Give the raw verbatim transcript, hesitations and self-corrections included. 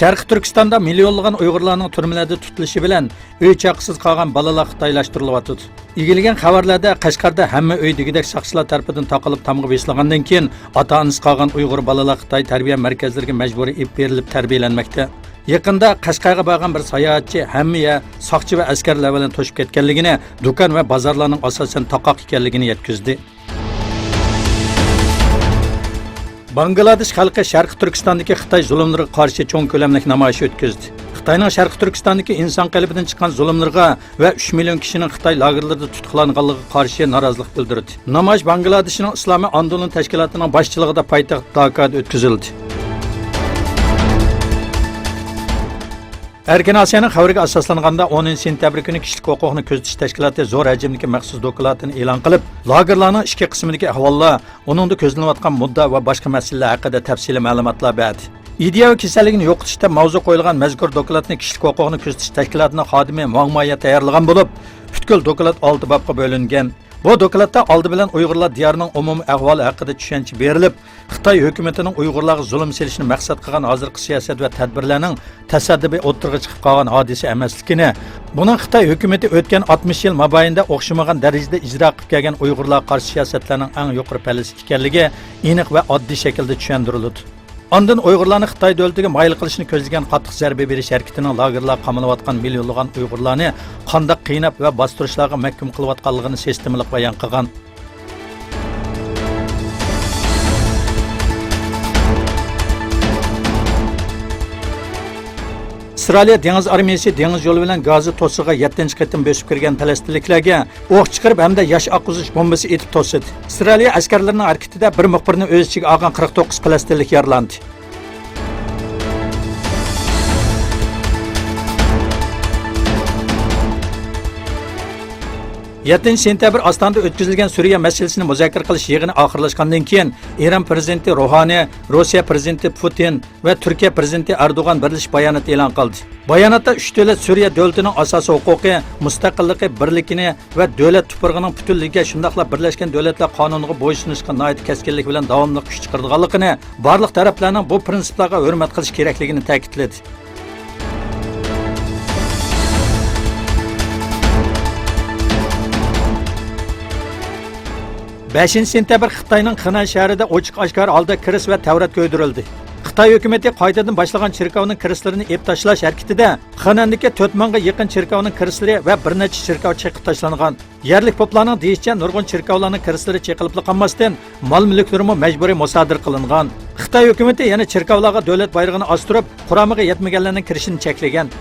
شەرقىي تۈركىستاندا مىليونلىغان ئۇيغۇرلارنىڭ تۈرمىلەردە تۇتۇلۇشى بىلەن ئۆي چاققىسىز قالغان بالىلار خىتايلاشتۇرۇلۇۋاتىدۇ. ئىگىلىگەن خەۋەرلەردە، قەشقەردە ھەممە ئۆي دېگۈدەك ساقچىلار تەرىپىدىن تاقىلىپ تامغا بېسىلغاندىن كېيىن، ئاتا-ئانىسى قالغان ئۇيغۇر بالىلار خىتاي تەربىيە مەركەزلىرىگە مەجبۇرىي ئېلىپ بېرىلىپ تەربىيەلەنمەكتە. يېقىندا قەشقەرگە بارغان بىر ساياھەتچى ھەممە يەر ساقچى ۋە ئەسكەرلەر بىلەن توشۇپ كەتكەنلىكىنى، دۇكان ۋە بازارلارنىڭ ئاساسەن تاقاق ئىكەنلىكىنى يەتكۈزدى. باڭگلادېش خەلقى شەرقىي تۈركىستاندىكى خىتاي زۇلۇملىرىغا قارشى چوڭ كۆلەملىك نامايىش ئۆتكۈزدى. خىتاينىڭ شەرقىي تۈركىستاندىكى ئىنسان قېلىپىدىن چىققان زۇلۇملىرىغا ۋە ئۈچ مىليون كىشىنىڭ خىتاي لاگېرلىرىدا تۇتۇقلانغانلىقىغا قارشى نارازىلىق بىلدۈردى. نامايىش باڭگلادېشنىڭ ئىسلامىي ئاندولۇن تەشكىلاتىنىڭ باشچىلىقىدا پايتەخت داكادا ئۆتكۈزۈلدى. ئەركىن ئاسىيانىڭ خەۋىرىگە ئاساسلانغاندا، ئونىنچى سېنتەبىر كۈنى كىشىلىك ھوقۇقنى كۆزىتىش تەشكىلاتى زور ھەجىمدىكى مەخسۇس دوكلاتىنى ئېلان قىلىپ، لاگېرلارنىڭ ئىچكى قىسمىدىكى ئەھۋاللار، ئۇنىڭدا كۆزلىنىۋاتقان مۇددىئا ۋە باشقا مەسىلىلەر ھەققىدە تەپسىلىي مەلۇماتلار بەردى. ئىدىيەۋى كېسەللىكنى يوقىتىش دەپ ماۋزۇ قويۇلغان مەزكۇر دوكلاتنى كىشىلىك ھوقۇقنى كۆزىتىش تەشكىلاتىنىڭ خادىمى ۋاڭ مايا تەييارلىغان بولۇپ، پۈتكۈل دوكلات ئالتە بابقا بۆلۈنگەن. بۇ دوكلاتتا ئالدى بىلەن ئۇيغۇرلار دىيارىنىڭ ئومۇمىي ئەھۋالى ھەققىدە چۈشەنچە بېرىلىپ، خىتاي ھۆكۈمىتىنىڭ ئۇيغۇرلارغا زۇلۇم سېلىشنى مەقسەت قىلغان ھازىرقى سىياسەت ۋە تەدبىرلەرنىڭ تاسادىپىي ئوتتۇرىغا چىقىپ قالغان ھادىسە ئەمەسلىكىنى، بۇنىڭ خىتاي ھۆكۈمىتى ئۆتكەن ئاتمىش يىل مابەينىدە ئوخشىمىغان دەرىجىدە ئىجرا قىلىپ كەلگەن ئۇيغۇرلارغا قارشى سىياسەتلەرنىڭ ئەڭ يۇقىرى پەللىسى ئىكەنلىكى ئېنىق ۋە ئاددىي شەكىلدە چۈشەندۈرۈلىدۇ. ئاندىن ئۇيغۇرلارنى خىتاي دۆلىتىگە مايىل قىلىشنى كۆزلىگەن قاتتىق زەربە بېرىش ھەرىكىتىنىڭ لاگېرلارغا قامىلىۋاتقان مىليونلىغان ئۇيغۇرلارنى قانداق قىيناپ ۋە باستۇرۇشلارغا مەھكۇم قىلىۋاتقانلىقىنى سىستېمىلىق بايان قىلغان. ئىسرائىلىيە دېڭىز ئارمىيىسى دېڭىز يولى بىلەن گازا توسۇغا يەتتىنچى قېتىم بۆسۈپ كىرگەن پەلەستىنلىكلەرگە ئوق چىقىرىپ ھەمدە ياش ئاققۇزغۇچ بومبىسى ئېتىپ توسلىدى. ئىسرائىلىيە ئەسكەرلىرىنىڭ ھەرىكىتىدە بىر مۇخبىرنى ئۆز ئىچىگە ئالغان قىرىق توققۇز پەلەستىنلىك يارىلاندى. يەتتىنچى سېنتەبىر ئاستانىدا ئۆتكۈزۈلگەن سۈرىيە مەسىلىسىنى مۇزاكىرە قىلىش يىغىنى ئاخىرلاشقاندىن كېيىن، ئىران پىرېزىدېنتى روھانى، روسىيە پىرېزىدېنتى پۇتىن، ۋە تۈركىيە پىرېزىدېنتى ئەردوغان بىرلىشىپ بايانات ئېلان قىلدى. باياناتتا ئۈچ دۆلەت سۈرىيە دۆلىتىنىڭ ئاساسىي ھوقۇقى، مۇستەقىللىقى، بىرلىكىنى ۋە دۆلەت تۇپرىقىنىڭ پۈتۈنلۈكىگە، شۇنداقلا بىرلەشكەن دۆلەتلەر قانۇنىغا بويسۇنۇشقا ناھايىتى كەسكىنلىك بىلەن داۋاملىق كۈچ چىقىرىدىغانلىقىنى، بارلىق تەرەپلەرنىڭ بۇ پىرىنسىپلارغا ھۆرمەت قىلىش كېرەكلىكىنى تەكىتلىدى. بەشىنچى سېنتەبىر خىتاينىڭ خېنەن شەھىرىدە ئوچۇق ئاشكارا ھالدا كىرىست ۋە تەۋرات كۆيدۈرۈلدى. خىتاي ھۆكۈمىتى قايتىدىن باشلىغان چېركاۋنىڭ كىرىستلىرىنى ئېلىپ تاشلاش ھەرىكىتىدە خېنەندىكى تۆت مىڭغا يېقىن چېركاۋنىڭ كىرىستلىرى ۋە بىر نەچچە چېركاۋ چېقىپ تاشلانغان. يەرلىك پوپلارنىڭ دېيىشىچە، نۇرغۇن چېركاۋلارنىڭ كىرىستلىرى چېقىلىپلا قالماستىن، مال-مۈلۈكلىرىمۇ مەجبۇرىي مۇسادىرە قىلىنغان. خىتاي ھۆكۈمىتى يەنە چېركاۋلارغا دۆلەت بايرىقىنى ئاستۇرۇپ، قۇرامىغا يەتمىگەنلەرنىڭ كىرىشىنى چەكلىگەن.